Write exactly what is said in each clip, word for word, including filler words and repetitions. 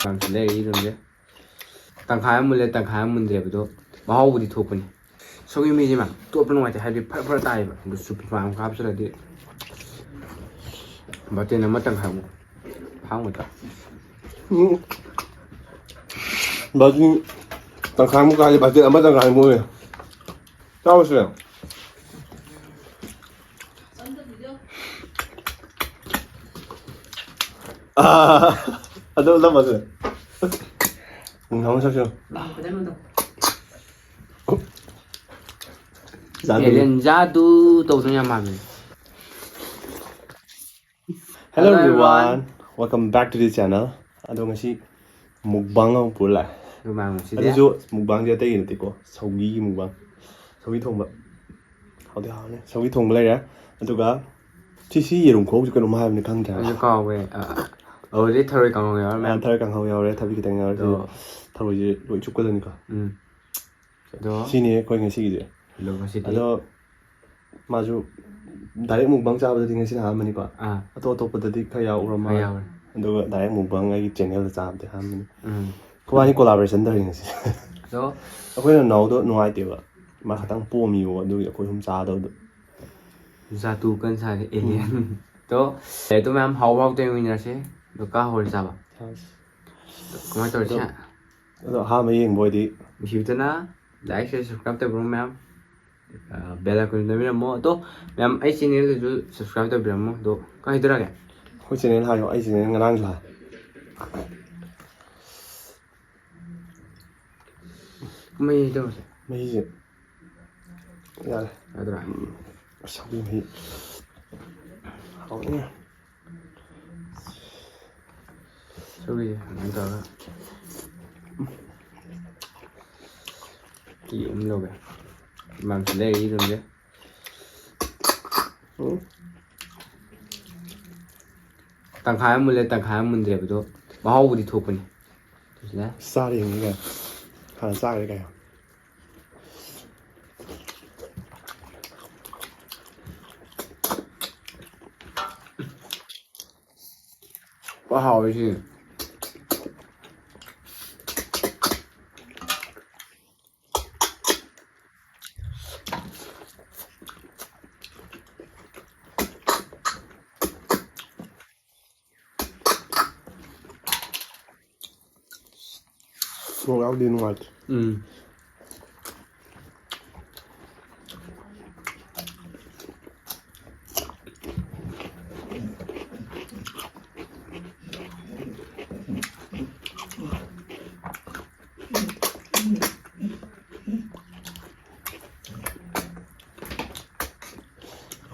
ꯌꯥꯝꯁꯨ ꯂꯩꯔꯤ ꯑꯗꯨꯝꯁꯦ꯫ ꯇꯪꯈꯥꯏ ꯑꯃ ꯃꯨꯜꯂꯦ, ꯇꯪꯈꯥꯏ ꯑꯃ ꯃꯨꯟꯗ꯭ꯔꯦꯕꯗꯣ꯫ ꯃꯍꯥꯎꯕꯨꯗꯤ ꯊꯣꯛꯄꯅꯤ꯫ ꯁꯧꯒ꯭ꯔꯤ ꯃꯍꯤꯁꯦ ꯃꯥ ꯇꯣꯠꯄ ꯅꯨꯡꯉꯥꯏꯇꯦ, ꯍꯥꯏꯕꯗꯤ ꯐꯔ ꯐꯔ ꯇꯥꯏꯌꯦꯕ꯫ ꯑꯗꯨ ꯆꯨꯞꯄꯤ ꯃꯌꯥꯝ ꯍꯥꯞꯆꯜꯂꯗꯤ ꯕꯥꯇꯤꯟ ꯑꯃ ꯇꯪꯈꯥꯏꯃꯨꯛ ꯐꯥꯔꯝꯒꯗ꯭ꯔꯥ? ꯎꯝ꯫ ꯕꯥꯇꯤꯟ ꯇꯪꯈꯥꯏꯃꯨꯛ ꯀꯥꯏꯗꯦ, ꯕꯥꯇꯤꯟ ꯑꯃ ꯇꯪꯈꯥꯏꯃꯨꯛ ꯑꯣꯏ꯫ ꯆꯥꯎꯁꯦ꯫ ꯑꯥ, ꯑꯗꯨ ꯂꯃꯁꯦ꯫ ꯅꯪ ꯁꯛꯁꯨ꯫ ꯆꯥꯗꯣꯏꯅꯦ꯫ ꯑꯦꯂꯦꯟ ꯖꯥꯗꯨ ꯇꯧꯗꯣꯏ ꯌꯥꯝ ꯃꯥꯟꯕꯅꯦ꯫ Hello Hello everyone, everyone. Welcome back to the channel. ꯑꯗꯣ ꯉꯁꯤ mukbang ꯑꯃ ꯄꯨꯔ ꯂꯥꯛꯑꯦ꯫ ꯑꯗꯨꯃꯥꯏꯅ ꯉꯁꯤꯗꯤ ꯑꯗꯨꯁꯨ mukbangꯁꯦ ꯑꯇꯩꯒꯤ ꯅꯠꯇꯦꯀꯣ, ꯁꯧꯒꯤꯒꯤ mukbang꯫ ꯁꯧꯒꯤ ꯊꯣꯡꯕ꯫ ꯍꯥꯎꯗꯤ ꯍꯥꯎꯅꯤ꯫ ꯁꯧꯒꯤ ꯊꯣꯡꯕ ꯂꯩꯔꯦ꯫ ꯑꯗꯨꯒ ꯁꯤꯁꯤ ꯌꯦꯔꯨꯝ ꯈꯧꯁꯨ ꯀꯩꯅꯣꯝ ꯍꯥꯏꯕꯅꯤ, ꯈꯪꯗ꯭ꯔꯦ꯫ ꯑꯩꯁꯨ ꯀꯥꯎꯈ꯭ꯔꯦ꯫ ꯑ, ꯑꯗꯨꯗꯩ ꯊꯔꯣꯏ ꯀꯥꯡꯍꯧ ꯌꯥꯎꯔ ꯃꯌꯥꯝ ꯃꯌꯥꯝ꯫ ꯊꯔꯣꯏ ꯀꯥꯡꯍꯧ ꯌꯥꯎꯔꯦ, ꯊꯕꯤ ꯈꯤꯇꯪ ꯌꯥꯎꯔꯦ꯫ ꯑꯗꯣ ꯊꯔꯣꯏꯁꯦ ꯂꯣꯏ ꯆꯨꯞꯀꯗꯣꯏꯅꯤꯀꯣ꯫ ꯎꯝ꯫ ꯑꯗꯣ ꯁꯤꯅꯤ ꯑꯩꯈꯣꯏ ꯉꯁꯤꯒꯤꯁꯦ꯫ ꯑꯗꯣ ꯉꯁꯤꯗꯤ ꯑꯗꯣ ꯃꯥꯁꯨ direct mukbang ꯆꯥꯕꯗꯗꯤ ꯉꯁꯤꯅ ꯑꯍꯥꯟꯕꯅꯤꯀꯣ꯫ ꯑꯥ, ꯑꯇꯣꯞ ꯑꯇꯣꯞꯄꯗꯗꯤ ꯈꯔ ꯌꯥꯎꯔ ꯈꯔ ꯃꯥꯜꯂꯦ꯫ ꯌꯥꯎꯔꯦ꯫ ꯑꯗꯨꯒ direct mukbang ꯑꯩꯒꯤ channelꯗ ꯆꯥꯕꯗꯤ ꯑꯍꯥꯟꯕꯅꯤ꯫ ꯎꯝ꯫ ꯑꯩꯈꯣꯏꯕꯥꯅꯤ collaboration ꯇꯧꯔꯤ ꯉꯁꯤ꯫ ꯑꯗꯣ ꯑꯩꯈꯣꯏ ꯅꯅꯥꯎꯗꯣ ꯅꯨꯡꯉꯥꯏꯇꯦꯕ, ꯃꯥ ꯈꯇꯪ ꯄꯣꯝꯃꯤꯕ, ꯑꯗꯨꯒꯤ ꯑꯩꯈꯣꯏ ꯑꯍꯨꯝ ꯆꯥꯗꯕꯗꯣ꯫ ꯖꯥꯇꯨ ꯀꯟ ꯁꯥꯔꯦ alien꯫ ꯑꯗꯣ ꯂꯥꯏꯔꯤꯛꯇꯣ ꯃꯌꯥꯝ ꯍꯥꯎ ꯍꯥꯎ ꯇꯧꯃꯤꯟꯅꯔꯁꯦ꯫ ꯑꯗꯣ ꯀꯥ ꯍꯧꯔ ꯆꯥꯕ꯫ ꯀꯃꯥꯏꯅ ꯇꯧꯔꯁꯤ? ꯑꯗꯣ ꯑꯗꯣ ꯑꯍꯥꯟꯕ ꯌꯦꯡꯕ ꯑꯣꯏꯗꯤ ꯅꯨꯡꯁꯤꯕꯤꯗꯅ like, share, subscribe ꯇꯧꯕꯤꯔꯝꯃꯣ ꯃꯌꯥꯝ꯫ ꯑ, bell icon ꯅꯝꯕꯤꯔꯝꯃꯣ꯫ ꯑꯗꯣ ꯃꯌꯥꯝ ꯑꯩ channelꯗꯁꯨ subscribe ꯇꯧꯕꯤꯔꯝꯃꯣ꯫ ꯑꯗꯣ ꯀꯃꯥꯏꯅ ꯇꯧꯔꯒꯦ? ꯑꯩꯈꯣꯏ channel ꯍꯥꯏꯌꯣ, ꯑꯩ channel ꯉꯔꯥꯡꯁꯨ ꯍꯥꯏ꯫ ꯃꯩ ꯇꯧꯔꯁꯦ꯫ ꯃꯍꯤꯁꯦ ꯌꯥꯔꯦ꯫ ꯌꯥꯗ꯭ꯔꯥ? ꯎꯝ, ꯁꯧꯒ꯭ꯔꯤ ꯃꯍꯤ ꯍꯥꯎꯅꯤ꯫ ꯁꯧꯒ꯭ꯔꯤ ꯑꯗꯨꯃꯥꯏꯅ ꯇꯧꯔꯒ ꯀꯤ ꯑꯃ ꯂꯧꯒꯦ꯫ ꯃꯌꯥꯝꯁꯨ ꯂꯩꯔꯤ ꯑꯗꯨꯝꯁꯦ꯫ ꯎꯝ꯫ ꯇꯪꯈꯥꯏ ꯑꯃ ꯃꯨꯜꯂꯦ, ꯇꯪꯈꯥꯏ ꯑꯃ ꯃꯨꯟꯗ꯭ꯔꯦꯕꯗꯣ꯫ ꯃꯍꯥꯎꯕꯨꯗꯤ ꯊꯣꯛꯄꯅꯤ꯫ ꯑꯗꯨꯁꯤꯅ ꯆꯥꯔ ꯌꯦꯡꯉꯨ ꯀꯩꯅꯣ꯫ ꯍꯥꯟꯅ ꯆꯥꯈ꯭ꯔꯦ ꯀꯩꯅꯣ꯫ ꯄꯨꯔꯥ ꯍꯥꯎꯋꯦ ꯁꯤ꯫ ꯃꯣꯔꯣꯛ ꯌꯥꯎꯗꯦ, ꯅꯨꯡꯉꯥꯏꯇꯦ꯫ ꯎꯝ꯫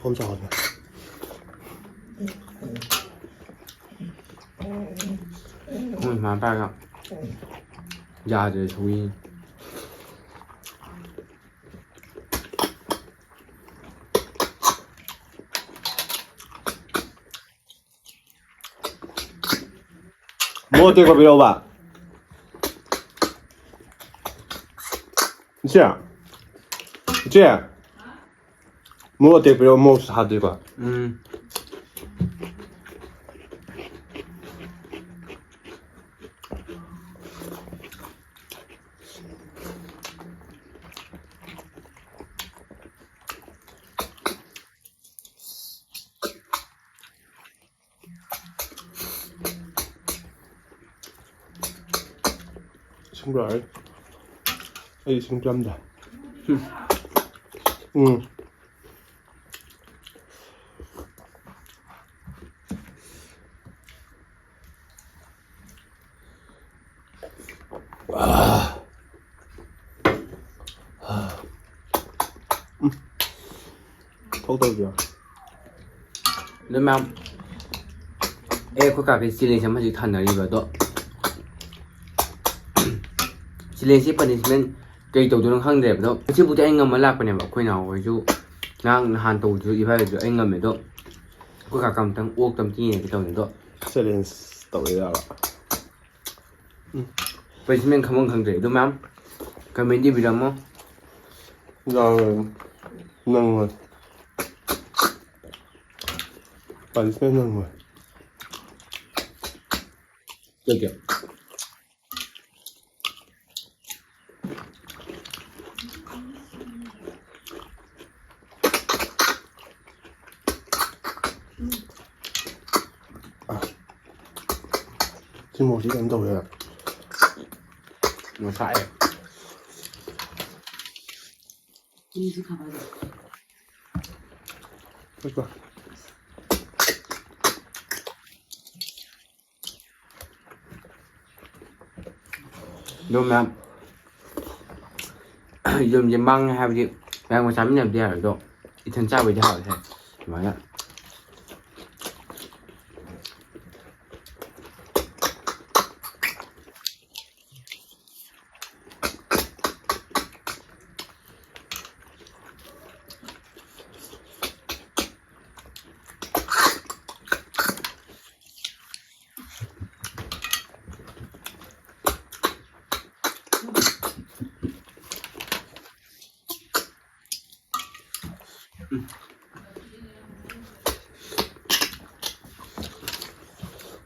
ꯍꯣꯝ ꯆꯥꯎꯍꯜꯂꯦ꯫ ꯑꯩꯈꯣꯏ ꯏꯃꯥ ꯏꯄꯥꯒ ꯌꯥꯗ꯭ꯔꯦ ꯁꯧꯒ꯭ꯔꯤ꯫ ꯃꯣꯔꯣꯛ ꯑꯇꯦꯛꯄ ꯄꯤꯔꯛꯎꯕ꯫ ꯏꯆꯦ꯫ ꯏꯆꯦ꯫ ꯃꯣꯔꯣꯛ ꯑꯇꯦꯛꯄ ꯄꯤꯔꯛꯎ, ꯃꯣꯔꯣꯛ ꯁꯥꯗ꯭ꯔꯤꯀꯣ꯫ ꯎꯝ꯫ ꯏꯁꯤꯡ ꯄꯨꯔꯛꯑꯣ꯫ ꯑꯩ ꯏꯁꯤꯡ ꯆꯥꯝꯗꯦ꯫ ꯎꯝ꯫ ꯊꯣꯛꯇꯕꯁꯨ ꯌꯥꯎꯋꯦ꯫ ꯑꯗꯨ ꯃꯌꯥꯝ, ꯑꯦ, ꯑꯩꯈꯣꯏ ꯀꯥꯒꯤ challenge ꯑꯃ ꯍꯧꯖꯤꯛ ꯊꯥꯅꯔꯤꯕ ꯑꯗꯣ, challengeꯁꯤ punishment ꯀꯩ ꯇꯧꯗꯣꯏꯅꯣ ꯈꯪꯗ꯭ꯔꯦꯕ꯫ ꯑꯗꯣ ꯉꯁꯤꯕꯨꯗꯤ ꯑꯩ ꯉꯝꯃ ꯂꯥꯛꯄꯅꯦꯕ꯫ ꯑꯩꯈꯣꯏ ꯅꯥꯎꯍꯣꯏꯁꯨ ꯉꯔꯥꯡ ꯅꯍꯥꯟ ꯇꯧꯕꯗꯨꯁꯨ ꯏꯕꯥꯏꯁꯨ ꯑꯩ ꯉꯝꯃꯦ꯫ ꯑꯗꯣ ꯑꯩꯈꯣꯏ ꯀꯥꯀꯥ ꯑꯃꯨꯛꯇꯪ ꯑꯣꯛꯇ ꯑꯃꯇ ꯌꯦꯡꯒꯦ ꯇꯧꯅꯤ꯫ ꯑꯗꯣ challenge ꯇꯧꯔꯤꯔꯕ? Punishment ꯈꯪꯐꯝ ꯈꯪꯗ꯭ꯔꯦ꯫ ꯑꯗꯨ ꯃꯌꯥꯝ comment ꯏꯕꯤꯔꯝꯃꯣ꯫ ꯌꯥꯔꯣꯏ꯫ ꯅꯪꯉꯣꯏ꯫ Punishment ꯅꯪꯉꯣꯏ꯫ ꯀꯩꯒꯤ? ꯁꯤ ꯃꯣꯔꯣꯛꯁꯤ ꯀꯩꯅꯣ ꯇꯧꯋꯦ꯫ ꯉꯁꯥꯏ꯫ ꯀꯨꯝꯁꯤ ꯈꯥꯕꯗꯣ꯫ ꯄꯨꯁꯄꯥ꯫ ꯑꯗꯣ ꯃꯌꯥꯝ, ꯌꯨꯝꯁꯦ ꯃꯥꯡꯉꯦ ꯍꯥꯏꯕꯗꯤ ꯃꯌꯥꯝꯒ ꯆꯥꯃꯤꯟꯅꯕꯗꯤ ꯌꯥꯔꯣꯏ, ꯑꯗꯣ ꯏꯊꯟ ꯆꯥꯕꯩꯗꯤ ꯍꯥꯎꯋꯦ ꯁꯦ꯫ ꯑꯗꯨꯃꯥꯏꯅ꯫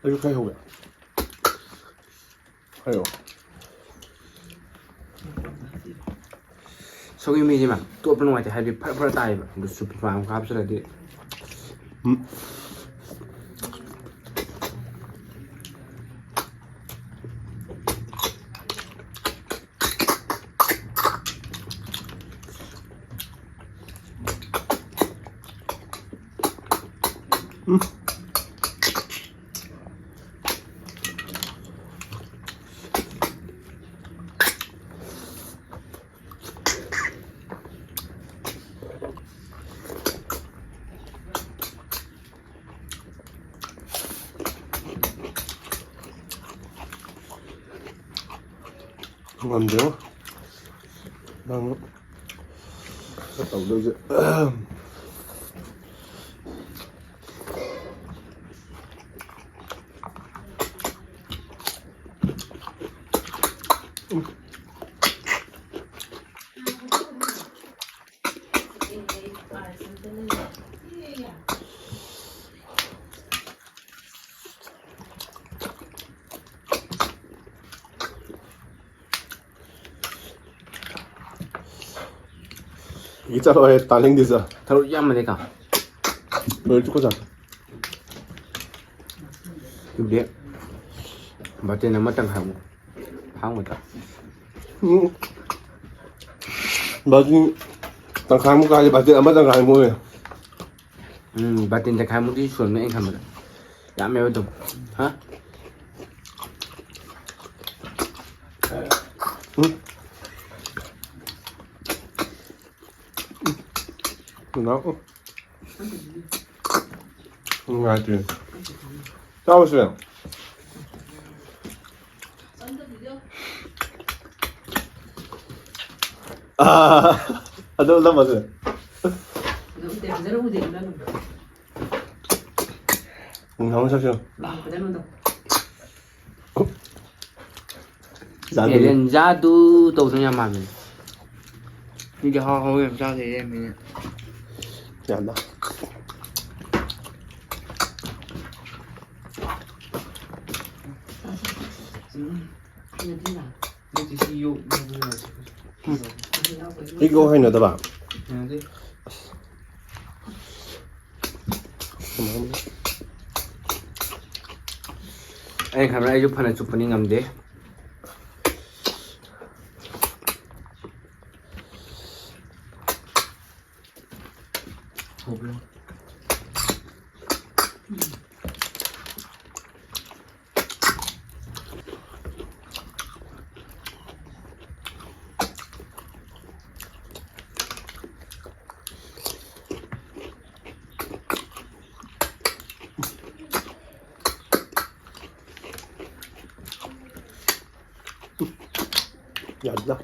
ꯑꯩꯁꯨ ꯈꯔ ꯍꯧꯒꯦ꯫ ꯍꯥꯏꯔꯛꯑꯣ꯫ ꯁꯧꯒ꯭ꯔꯤ ꯃꯍꯤꯁꯦ ꯃꯌꯥꯝ ꯇꯣꯠꯄ ꯅꯨꯡꯉꯥꯏꯇꯦ, ꯍꯥꯏꯗꯤ ꯐꯔ ꯐꯔ ꯇꯥꯏꯌꯦꯕ꯫ ꯑꯗꯨ ꯆꯨꯞ ꯃꯌꯥꯝ ꯍꯥꯞꯆꯤꯜꯂꯗꯤ꯫ ꯎꯝ꯫ ꯎꯝ꯫ ꯉꯝꯗꯦꯉꯣ꯫ ꯅꯪ ꯇꯧꯗꯣꯏꯁꯦ꯫ ꯆꯠꯂꯣꯍꯦ, ꯇꯥꯅꯤꯡꯗꯦ ꯆꯥ꯫ ꯊꯔꯣꯏ ꯌꯥꯝꯕꯅꯦ ꯀꯥ꯫ ꯂꯣꯏ ꯆꯨꯀꯣ ꯆꯥ꯫ ꯑꯗꯨꯗꯤ ꯕꯥꯇꯤꯟ ꯑꯃꯇꯪ ꯍꯥꯏꯕ꯫ ꯍꯥꯡꯕꯗ꯫ ꯎꯝ꯫ ꯕꯥꯇꯤꯟ ꯇꯪꯈꯥꯏꯃꯨꯛ ꯀꯥꯏꯔꯦ, ꯕꯥꯇꯤꯟ ꯑꯃ ꯇꯪꯈꯥꯏꯃꯨꯛ ꯑꯣꯏꯔꯦ꯫ ꯎꯝ, ꯕꯥꯇꯤꯟ ꯇꯪꯈꯥꯏꯃꯨꯛꯇꯤ ꯁꯨꯔꯝꯅꯤ ꯑꯩꯅ ꯈꯟꯕꯗ꯫ ꯌꯥꯝꯃꯦꯕ ꯑꯗꯨꯝ꯫ ꯍꯥ? ꯎꯝ꯫ ꯎꯝ꯫ ꯅꯨꯡꯉꯥꯏꯇꯦ꯫ ꯆꯥꯕꯁꯨ ꯌꯥꯝ꯫ ꯑꯥ, ꯑꯗꯨ ꯅꯝꯃꯁꯦ꯫ ꯎꯝ, ꯍꯥꯎꯅ ꯆꯥꯁꯤꯔꯣ? ꯆꯥꯗꯣꯏꯅꯦ꯫ ꯑꯦꯂꯦꯟ ꯖꯥꯗꯨ ꯇꯧꯗꯅ ꯌꯥꯝ ꯃꯥꯟꯕꯅꯦ꯫ ꯃꯤꯗꯤ ꯍꯥꯎ ꯍꯥꯎ ꯌꯥꯝ ꯆꯥ ꯂꯩꯔꯦ ꯃꯤꯅ꯫ ꯌꯥꯝꯅ꯫ ꯎꯝ꯫ ꯅꯠꯇꯦ, ꯁꯤ ꯌꯣꯛ-, ꯎꯝ꯫ ꯍꯩꯅꯗꯕ? ꯍꯩꯅꯗꯦ꯫ ꯑꯁ꯫ ꯑꯩꯅ ꯈꯟꯕꯗ ꯑꯩꯁꯨ ꯐꯅ ꯆꯨꯞꯄꯅꯤ, ꯉꯝꯗꯦ꯫ ꯌꯥꯗꯦꯗ꯫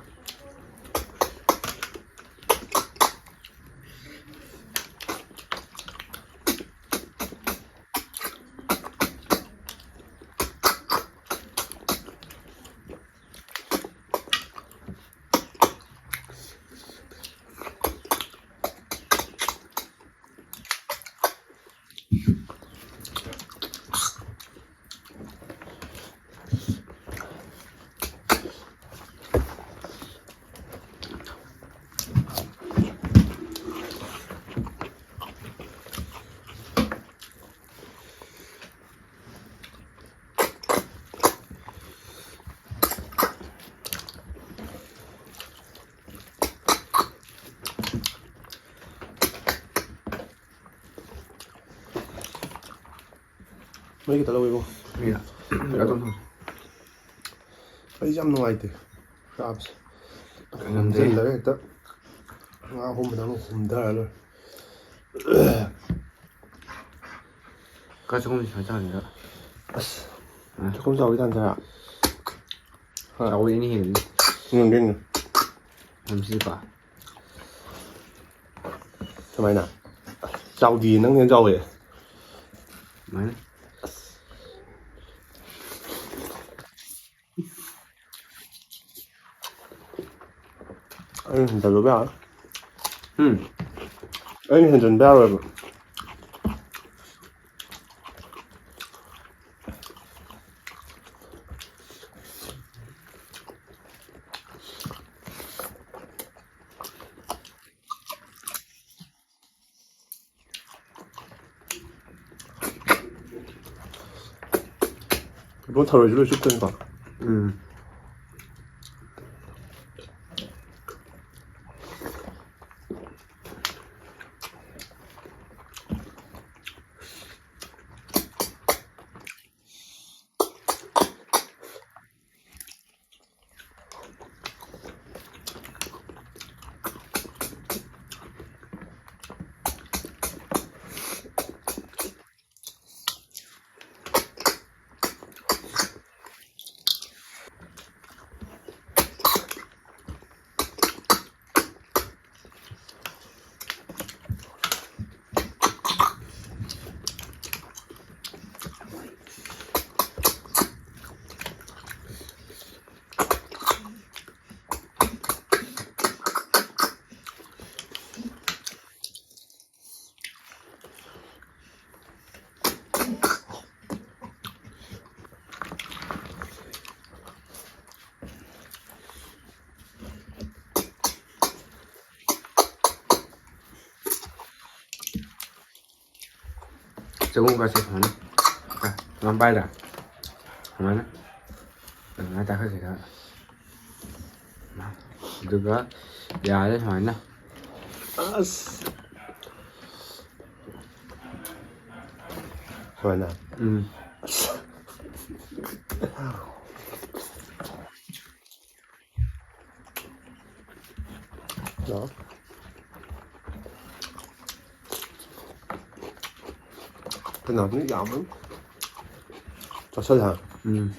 ꯑꯩ ꯈꯤꯇ ꯂꯧꯒꯦꯀꯣ꯫ ꯃꯤꯔ? ꯑꯗꯨꯝ꯫ ꯑꯩꯁꯦ ꯌꯥꯝ ꯅꯨꯡꯉꯥꯏꯇꯦ ꯆꯥꯕꯁꯦ꯫ ꯉꯝꯗꯦ꯫ ꯅꯝꯁꯤꯜꯂꯒ ꯍꯦꯛꯇ ꯉꯥ ꯑꯍꯨꯝꯕꯗ ꯑꯃꯨꯛ ꯍꯨꯝꯊꯔ ꯂꯣꯏꯔꯦ꯫ ꯀ ꯆꯥꯛꯈꯨꯝꯁꯤ ꯁꯨꯃꯥꯏꯅ ꯇꯧꯔꯅꯤꯗ꯫ ꯑꯁ꯫ ꯑ꯫ ꯆꯥꯛꯈꯨꯝ ꯆꯥꯎꯕꯒꯤ ꯇꯥꯟꯖꯥ꯫ ꯍꯣꯏ꯫ ꯆꯥꯎꯕ ꯑꯅꯤ ꯍꯦꯜꯂꯅꯤ꯫ ꯎꯝ, ꯑꯗꯨꯏꯅꯦ꯫ ꯅꯝꯁꯤꯜꯂꯤꯀꯣ꯫ ꯁꯨꯃꯥꯏꯅ꯫ ꯆꯥꯎꯗꯤꯌꯦ, ꯅꯪꯅ ꯍꯦꯟꯅ ꯆꯥꯎꯋꯦ꯫ ꯁꯨꯃꯥꯏꯅ꯫ ꯑꯩꯅ ꯍꯦꯟꯖꯜꯂꯨꯕ ꯌꯥꯔꯣꯏ꯫ ꯎꯝ꯫ ꯑꯩꯅ ꯍꯦꯟꯖꯟꯕ ꯌꯥꯔꯣꯏꯕ꯫ ꯏꯕꯣ, ꯊꯔꯣꯏꯁꯨ ꯂꯣꯏ ꯆꯨꯞꯇꯣꯏꯅꯤꯀꯣ? ꯎꯝ꯫ ꯆꯒꯨꯝ ꯀꯥꯁꯦ ꯁꯨꯃꯥꯏꯅ꯫ ꯁꯨꯃꯥꯏꯅ ꯄꯥꯏꯗ꯭ꯔꯥ? ꯁꯨꯃꯥꯏꯅ꯫ ꯑꯗꯨꯃꯥꯏꯅ ꯇꯥꯈꯠꯈꯤꯗ꯫ ꯑꯗꯨꯒ ꯌꯥꯔꯦ ꯁꯨꯃꯥꯏꯅ꯫ ꯑꯁ꯫ ꯁꯨꯃꯥꯏꯅ? ꯎꯝ꯫ ꯐꯅꯌꯥꯝꯗꯤ ꯌꯥꯝꯃꯦ꯫ ꯆꯥꯁꯜꯂꯦ ꯍꯥ? ꯎꯝ꯫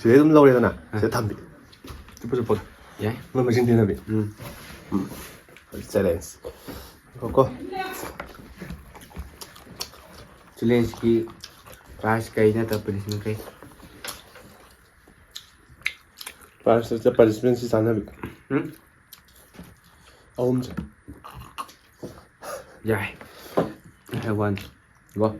ꯁꯤꯗꯩ ꯑꯗꯨꯝ ꯂꯧꯔꯦꯗꯅ, ꯁꯤꯗ ꯊꯝꯕꯤ꯫ ꯆꯨꯞꯄ ꯆꯨꯞꯄꯒ꯫ ꯌꯥꯏ꯫ ꯃꯣꯏ ꯃꯁꯤꯡ ꯊꯤꯅꯕꯤ꯫ ꯎꯝ꯫ ꯎꯝ꯫ ꯆꯦꯂꯦꯟꯖ꯫ ꯉꯥꯏꯈꯣꯀꯣ꯫ ꯆꯦꯂꯦꯟꯖꯀꯤ ꯄ꯭ꯔꯥꯏꯖ ꯀꯩ ꯅꯠꯇ꯭ꯔ ꯄꯅꯤꯁꯃꯦꯟ ꯀꯩ? ꯄ꯭ꯔꯥꯏꯖ ꯅꯠꯇ꯭ꯔ ꯄꯅꯤꯁꯃꯦꯟꯁꯤ ꯆꯥꯅꯕꯤ꯫ ꯎꯝ? ꯑꯍꯨꯝꯁꯦ꯫ ꯌꯥꯏ꯫ I have one. Go.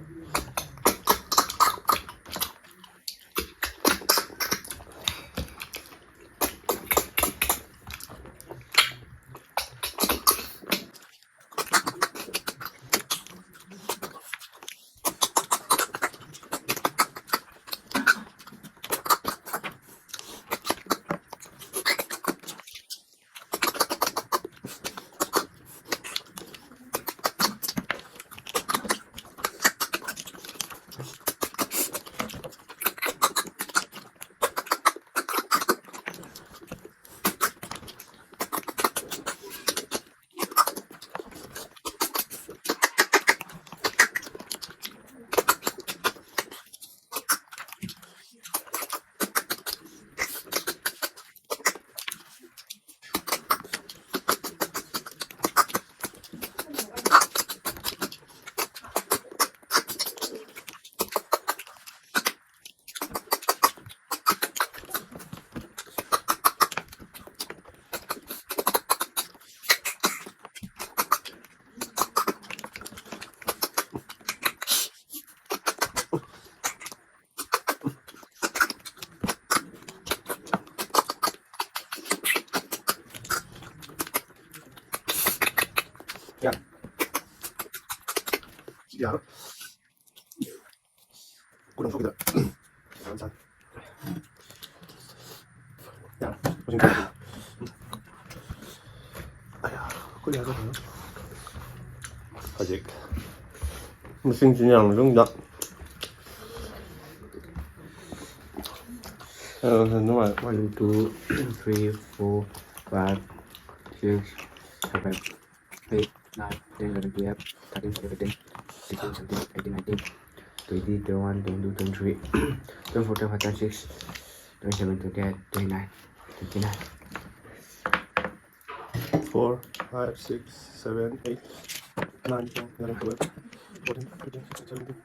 ꯌꯥꯔꯣꯏ꯫ ꯀꯣꯟꯅ ꯊꯣꯛꯈꯤꯗ꯭ꯔꯥ? ꯌꯥꯝ ꯁꯥꯏ꯫ ꯍꯧꯖꯤꯛ ꯃꯁꯤꯡꯁꯤ ꯌꯥꯝ ꯃꯅꯨꯡꯗ ꯅꯨꯡꯉꯥꯏ꯫ One, two, three, four, five, six, seven, eight, nine, ten, eleven, twelve, thirteen, fourteen, fifteen, sixteen, seventeen, eighteen, nineteen, twenty, twenty-one, twenty-two, twenty-three, twenty-four, twenty-five, twenty-six, twenty-seven, twenty-eight, twenty-nine, twenty-nine. Four, five, six, seven, eight, nine, ten, eleven, twelve, fourteen, fifteen, sixteen, seventeen,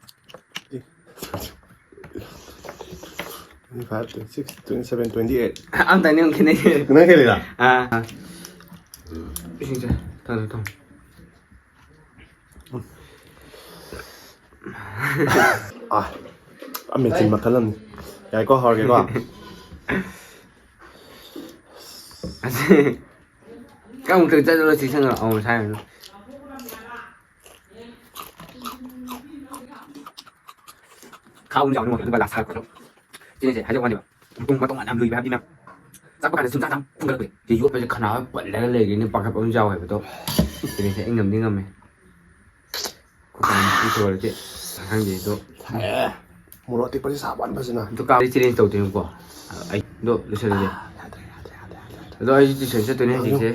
eighteen, twenty-five, twenty-six, twenty-seven, twenty-eight. Ang tanya yung kinay. Kinay ka nila? Ah. Isa, isa. Tama, tama. Ah, ang mechin makalam. Kaya ko, hawag ko. Kasi, kung tagtad ulit siya nga, oh, sayang. ꯈꯥꯎ ꯑꯃ ꯌꯥꯎꯅꯤ, ꯑꯗꯨꯒ ꯂꯥꯁ ꯊꯥꯔꯛꯄꯗꯣ꯫ ꯁꯤꯅꯦꯁꯦ ꯍꯥꯏꯖꯕ ꯋꯥꯅꯦꯕ꯫ ꯄꯨꯡ ꯃꯇꯨꯡ ꯌꯥꯝ ꯂꯨꯏꯕ ꯍꯥꯏꯕꯗꯤ ꯃꯌꯥꯝ ꯆꯥꯛꯄ ꯀꯥꯟꯗ ꯁꯨꯝ ꯆꯥ ꯆꯥ ꯊꯣꯡꯒꯠꯂꯛꯄꯁꯦ꯫ ꯁꯤ ꯌꯣꯠꯄꯁꯦ ꯈꯅꯥꯎ ꯄꯜꯂꯒ ꯂꯩꯒꯅꯤ, ꯄꯥꯈꯠꯄ ꯑꯃ ꯌꯥꯎꯋꯦꯕ ꯑꯗꯣ꯫ ꯁꯤꯅꯦꯁꯦ ꯑꯩ ꯉꯝꯗꯤ ꯉꯝꯃꯦ꯫ ꯈꯨꯠ ꯄꯤ ꯊꯣꯔꯗꯤ ꯈꯪꯗꯦ ꯑꯗꯣ꯫ ꯃꯣꯔꯣꯛ ꯑꯇꯦꯛꯄꯁꯦ ꯁꯥꯕ ꯐꯖꯅ꯫ ꯑꯗꯨ ꯀꯥꯕꯗꯤ ꯆꯦꯂꯦꯟꯖ ꯇꯧꯗꯣꯏꯅꯤꯀꯣ꯫ ꯑꯩꯗꯣ ꯂꯣꯏꯁꯜꯂꯁꯦ꯫ ꯑꯗꯣ ꯑꯩꯁꯨ ꯇꯨꯏꯁꯟ ꯆꯠꯇꯣꯏꯅꯦ ꯍꯧꯖꯤꯛꯁꯦ꯫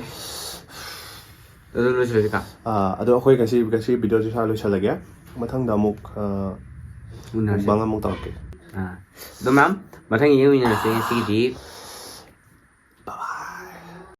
ꯑꯗꯨ ꯂꯣꯏꯁꯜꯂꯁꯤ ꯀꯥ꯫ ꯑꯥ, ꯑꯗꯣ ꯑꯩꯈꯣꯏ ꯉꯁꯤ, ꯉꯁꯤ ꯚꯤꯗꯤꯑꯣꯁꯤ ꯁ꯭ꯋꯥꯏ ꯂꯣꯏꯁꯜꯂꯒꯦ꯫ ꯃꯊꯪꯗ ꯑꯃꯨꯛ, ꯑꯥ, ꯎꯅꯔꯁꯦ꯫ ꯃꯨꯛꯕꯥꯡ ꯑꯃꯨꯛ ꯇꯧꯔꯛꯀꯦ꯫ ꯑꯥ꯫ ꯑꯗꯣ ꯃꯌꯥꯝ, ꯃꯊꯪ ꯌꯦꯡꯃꯤꯟꯅꯔꯁꯦ꯫ ꯉꯁꯤꯒꯤꯗꯤ